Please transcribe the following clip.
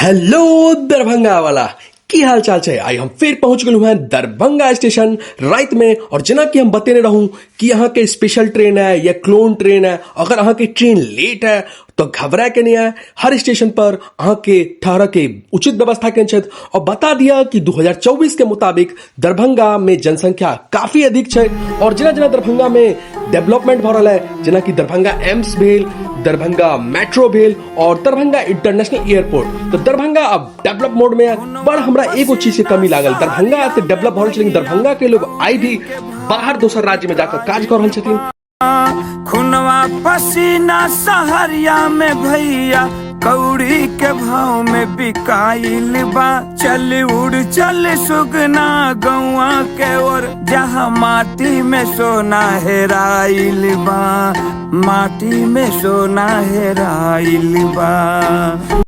Hello Darbhanga वाला, की हाल चाल छै? आइ हम फिर पहुंच गेलहुँ हैं दरभंगा स्टेशन राति में। और जेना कि हम बतेने रहूं कि अहाँ के स्पेशल ट्रेन है या क्लोन ट्रेन है, अगर अहाँ के ट्रेन लेट है तो घबराए के नहीं है। हर स्टेशन पर अहाँ के ठहर के उचित व्यवस्था केने छथि। और बता दिया कि 2024 के मुताबिक दरभंगा में जनसंख्या काफी अधिक छै और जेना जेना दरभंगा में डेवलपमेंट भऽ रहल है, जेना कि दरभंगा एम्स भेल, दरभंगा मेट्रो भेल और दरभंगा इंटरनेशनल एयरपोर्ट, तो दरभंगा अब डेवलप मोड में है। पर हमरा एगो चीज के कमी लागल, दरभंगा एते डेवलप भऽ रहल छै लेकिन दरभंगा के लोग आइ भी बाहर दोसर राज्य में जाकर काज कर रहल छथिन। खुनवा पसीना सहरिया में भैया कौड़ी के भाव में बिकाइल बा। चल उड़ चल सुगना गौआ के ओर, जहाँ माटी में सोना हेराइल बा, माटी में सोना हेराइल बा।